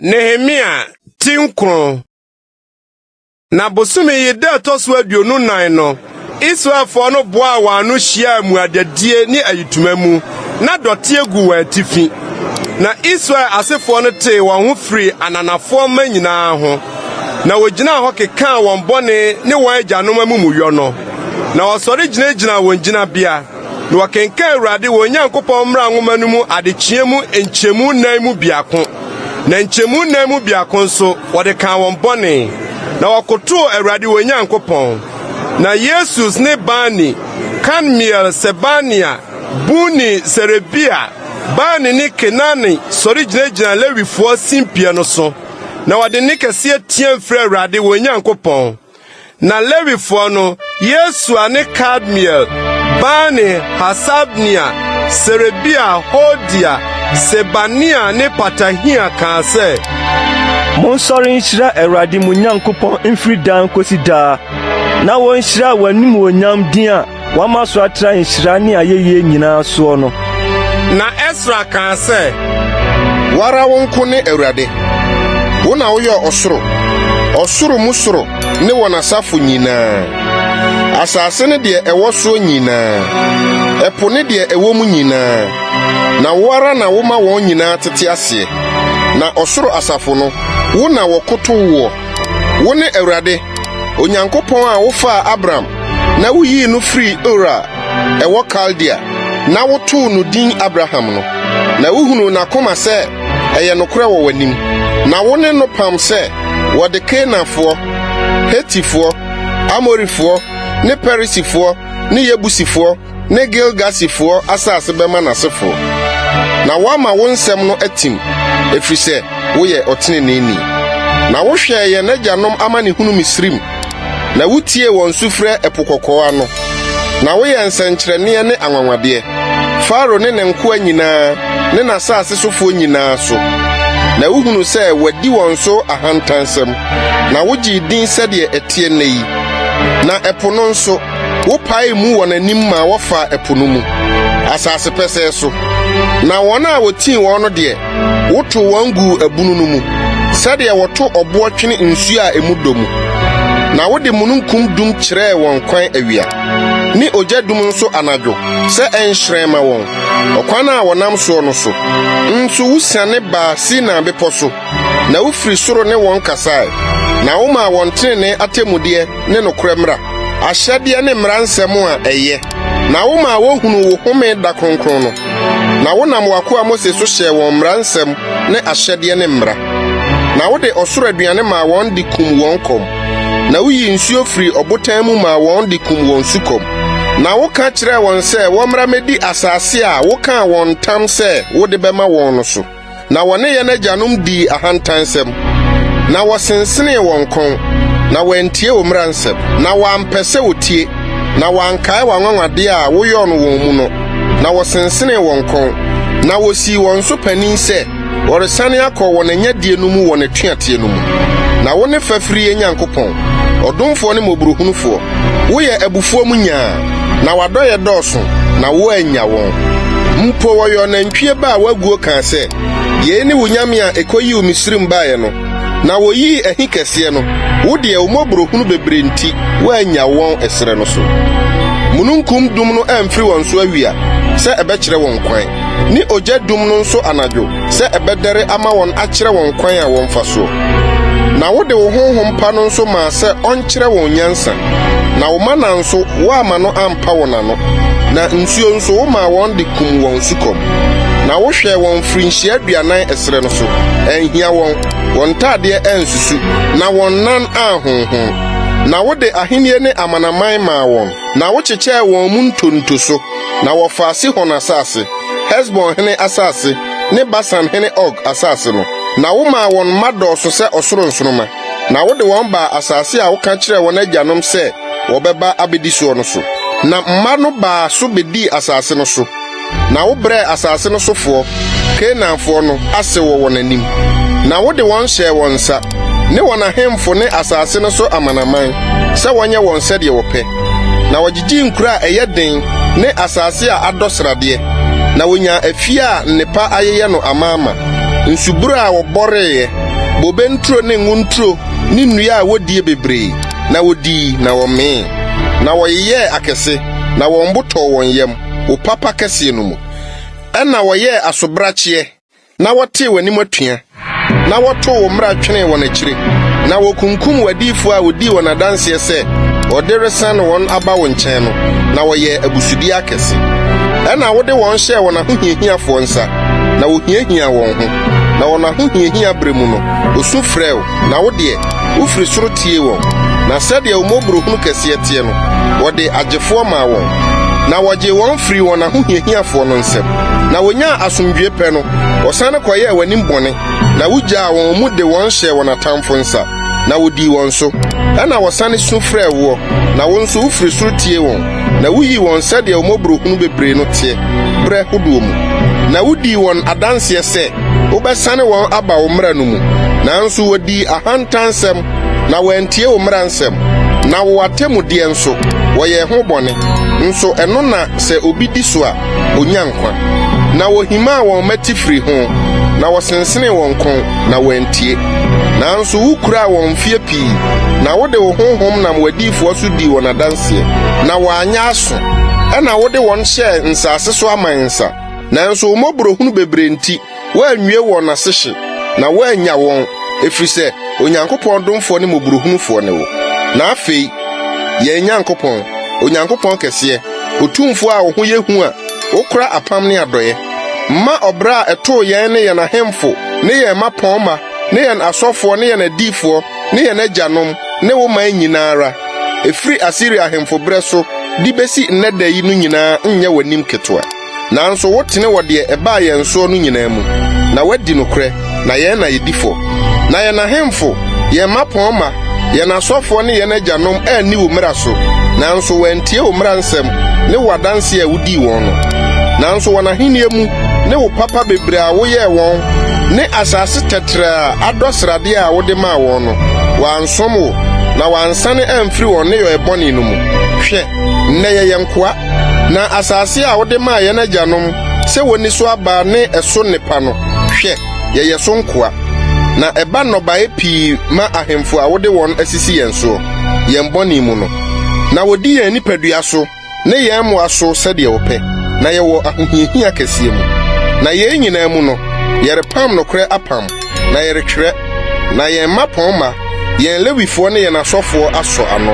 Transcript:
Nehemia ti 9. Na bosome yi da a ɛtɔ so 24 no, Israelfoɔ no boaa wɔn ano hyiaa mmuadadie ne ayitoma mu, na dɔteɛ gu wɔn atifi. Na Israel asefoɔ no tee wɔn ho firii ananafoɔ mma nyinaa ho, na wɔgyinaa hɔ kekaa wɔn bɔne ne wɔn agyanom amumuyɔ no. Na wɔsɔre gyinagyinaa wɔn gyinabea. Na wɔkenkan Awurade wɔn Nyankopɔn mmara nwoma no mu adekyeɛ mu nkyɛmu nnan mu biako, na nkyɛmu nnan mu biako nso, wɔde kaa wɔn bɔne, na wɔkotoo Awurade wɔn Nyankopɔn. Na Yesus ne Bani, Kadmiel, Sebania, Buni, Serebia, Bani ne Kenani sɔre gyinagyinaa Lewifoɔ simpie no so, na wɔde nne kɛseɛ teaam frɛɛ Awurade wɔn Nyankopɔn. Na Lewifoɔ no, Yesua ne Kadmiel, Bani, Hasabnia, Serebia, Hodia, Sebania ne Petahia kaa sɛ. Monsɔre nhyira Awurade mo Nyankopɔn mfiri daa nkosi daa, na wɔnhyira w'animuonyam din a Wama so atra nhyira ne ayɛyie nyinaa soɔ no. Na Esra kaa sɛ. Wo ara wo nko ne Awurade. Wo na woyɛɛ ɔsoro, ɔsoro mu soro ne wɔn asafo nyinaa, asase ne deɛ ɛwɔ soɔ nyinaa, ɛpo ne deɛ ɛwɔ mu nyinaa, na wo ara na woma wɔn nyinaa tete aseɛ. Na ɔsoro asafo no, wo na wɔkoto woɔ. Wone Awurade, Onyankopɔn a wofaa Abram na wuyii no firii Ur a ɛwɔ Kaldea na wotoo no din Abraham no. Na wuhunuu n'akoma sɛ ɛyɛ nokorɛ wɔ w'anim, na wo ne no pam sɛ wɔde Kanaanfoɔ, Hetifoɔ, Amorifoɔ ne Perisifoɔ ne Yebusifoɔ ne Girgasifoɔ asase bɛma n'asefoɔ. Na woama wo nsɛm no atim, ɛfiri sɛ woyɛ ɔteneneeni. Na wohwɛɛ yɛn agyanom amanehunu Misraim, na wutiee wɔn sufrɛ Ɛpo Kɔkɔɔ ano. Na woyɛɛ nsɛnkyerɛnneɛ ne anwanwadeɛ, Farao ne ne nkoa nyinaa ne n'asase sofoɔ nyinaa so. Na wohunuu sɛ wɔadi wɔn so ahantansɛm, na wogyee din sɛdeɛ ɛteɛ nnɛ yi. Na ɛpo no nso, Wopaee mu wɔn anim maa wɔfaa ɛpo no mu, asase pɛsɛɛ so. Na wɔn a wotii wɔn no deɛ, wotoo wɔn guu abunu no mu, sɛdeɛ wɔto ɔboɔ twene nsuo a emu dɔ mu. Na wode mununkum dum kyerɛɛ wɔn kwan awia, ne ogya dum nso anadwo sɛ ɛnhyerɛn mma wɔn, ɔkwan a wɔnam soɔ no so. Nso wosiane baa Sinai Bepɔ so, na wofiri soro ne wɔn kasae, na womaa wɔn tenenee atemmudeɛ ne nokorɛ mmara, ahyɛdeɛ ne mmara nsɛm a ɛyɛ, na womaa wɔhunuu wo home da kronkron no, na wonam w'akoa Mose so hyɛɛ wɔn mmara nsɛm ne ahyɛdeɛ ne mmara. Na wode ɔsoro aduane maa wɔn de kum wɔn kɔm, na woyii nsuo firii ɔbotan mu maa wɔn de kum wɔn sukɔm. Na woka kyerɛɛ wɔn sɛ wɔmmra mmɛdi asase a wokaa wɔn ntam sɛ wode bɛma wɔn no so. Na wɔne yɛn agyanom dii ahantansɛm, na wɔsensenee wɔn kɔn, na wɔantie wo mmara nsɛm, na wɔampɛ sɛ wɔtie, na wɔankae w'anwanwadeɛ a woyɔɔ no wɔn mu no, na wɔsensenee wɔn kɔn, na wɔsii wɔn so panin sɛ wɔresane akɔ wɔn anyadie no mu wɔn atuateɛ no mu. Na wone fafiri yɛn Nyankopɔn, ɔdomfoɔ ne mmɔborɔhunufoɔ, Woyɛ abufuo mu nyaa, na w'adɔeɛ dɔɔso, na woannya wɔn. Mpo wɔyɔɔ nantwie ba a wɔaguo kaa sɛ, 'Yei ne wo nyame a ɛkɔyii wo Misraim baeɛ no. Na wɔyii ahi kɛseɛ no, wo deɛ, wo mmɔborɔhunu bebree nti, woannya wɔn ɛserɛ no so. Mununkum dum no amfiri wɔn so awia sɛ ɛbɛkyerɛ wɔn kwan, ne ogya dum no nso anadwo sɛ ɛbɛdɛre ama wɔn akyerɛ wɔn kwan a wɔmfa soɔ. Na wode wo honhom pa no nso maa sɛ ɔnkyerɛ wɔn nyansa, na wo mana nso, woamma no ampa wɔn ano, na nsuo nso, womaa wɔn de kum wɔn sukɔm. Na wohwɛɛ wɔn mfirinhyia 40 ɛserɛ no so, anhia wɔn, wɔn ntadeɛ ansusu, na wɔn nan anhonhon. Na wode ahennie ne amanaman maa wɔn, na wokyekyɛɛ wɔn mu ntonto so, na wɔfaa Sihon asase, Hesbon hene asase ne Basan hene Og asase no, na womaa wɔn mma dɔɔso sɛ ɔsoro nsoromma, na wode wɔn baa asase a woka kyerɛɛ wɔn agyanom sɛ wɔbɛba abedi soɔ no so. Na mma no baa so bedii asase no so, na wobrɛɛ asase no sofoɔ, Kanaanfoɔ no, ase wɔ wɔn anim, na wode wɔn hyɛɛ wɔn nsa, ne wɔn ahemfo ne asase no so amanaman, sɛ wɔnyɛ wɔn sɛdeɛ wɔpɛ. Na wɔgyegyee nkuro a ɛyɛ den ne asase a adɔ sradeɛ, na wɔnyaa afie a nnepa ayeyɛ no amaama, nsubura a wɔbɔreeɛ. bobe nturo ne ngo nturo ne nnua a wodie bebree, na wodii na wɔmee. Na wɔyeyɛɛ akɛse, na wɔn bo tɔɔ wɔn yam, wo papa kɛseɛ no mu. Ɛnna wɔyɛɛ asobrakyeɛ, na wɔtee w'anim atua, na wɔtoo wo mmara twenee wɔn akyire, na wɔkunkum w'adiyifoɔ a wɔdii wɔn adanseɛ sɛ wɔde resane wɔn aba wo nkyɛn no, na wɔyɛɛ abusudeɛ akɛse. Ɛnna wode wɔn hyɛɛ wɔn ahohiahiafoɔ nsa, na wɔhiahiaa wɔn ho. Na wɔn ahohiahia berɛ mu no, wɔsu frɛɛ wo, na wo deɛ, wofiri soro tiee wɔn. Na sɛdeɛ wo mmɔborɔhunu kɛseɛ teɛ no, wɔde agyefoɔ maa wɔn, na wɔgyee wɔn firii wɔn ahohiahiafoɔ no nsam. Na wɔnyaa asomdwoeɛ pɛ no, wɔsane kɔyɛɛ w'anim bɔne, na wogyaa wɔn mu de wɔn hyɛɛ wɔn atamfo nsa, na wɔdii wɔn so. Ɛnna wɔsane su frɛɛ woɔ, na wo nso wofiri soro tiee wɔn, na wuyii wɔn sɛdeɛ wo mmɔborɔhunu bebree no teɛ, berɛ hodoɔ mu. Na wodii wɔn adanseɛ sɛ wobɛsane wɔn aba wo mmara no mu, nanso wɔdii ahantansɛm na wɔantie wo mmara nsɛm, na wo atemmudeɛ nso, wɔyɛɛ ho bɔne, nso ɛno na sɛ obi di so a, onya nkwa. Na wohimaa wɔn mmati firii ho, na wɔsensenee wɔn kɔn, na wɔantie. Nanso wokuraa wɔn mfeɛ pii, na wode wo honhom nam w'adiyifoɔ so dii wɔn adanseɛ, na wɔanyɛ aso. Ɛnna wode wɔn hyɛɛ nsase so aman nsa, nanso wo mmɔborɔhunu bebree nti, Woanwie wɔn ase hye, na woannya wɔn, ɛfiri sɛ Onyankopɔn domfoɔ ne mmɔborɔhunufoɔ ne wo. Na afei, yɛn Nyankopɔn, Onyankopɔn kɛseɛ, Otumfoɔ a wo ho yɛ hu a wokora apam ne adɔeɛ, mma ɔbrɛ a ɛtoo yɛn ne yɛn ahemfo ne yɛn mmapɔmma ne yɛn asɔfoɔ ne yɛn adiyifoɔ ne yɛn agyanom ne wo man nyina ara, ɛfiri Asiria ahemfo berɛ so de bɛsi nnɛ da yi no nyinaa nyɛ w'anim ketewa. Nanso wotene wɔ deɛ ɛbaa yɛn soɔ no nyinaa mu, na woadi nokorɛ, na yɛn na yɛdi fɔ. Na yɛn ahemfo, yɛn mmapɔmma, yɛn asɔfoɔ ne yɛn agyanom anni wo mmara so, nanso wɔantie wo mmara nsɛm ne wo adanseɛ a wodii wɔn no. Nanso wɔn ahennie mu ne wo papa bebree a woyɛɛ wɔn ne asase tɛtrɛɛ a adɔ sradeɛ a wode maa wɔn no, wɔansom wo, na wɔansane amfiri wɔn nneyɔɛ bɔne no mu. Hwɛ, nnɛ yɛyɛ nkoa. Na asase a wode maa yɛn agyanom sɛ wonni so aba ne ɛso nnepa no, hwɛ, yɛyɛ so nkoa. Na ɛba nnɔbae pii ma ahemfo a wode wɔn asisi yɛn soɔ, yɛn bɔne mu no. Na wodi yɛn nipadua so ne yɛn mmoa so sɛdeɛ wɔpɛ, na yɛwɔ ahohiahia kɛseɛ mu. Na yei nyinaa mu no, yɛrepam nokorɛ apam, na yɛretwerɛ, na yɛn mmapɔmma, yɛn Lewifoɔ ne yɛn asɔfoɔ asɔ ano.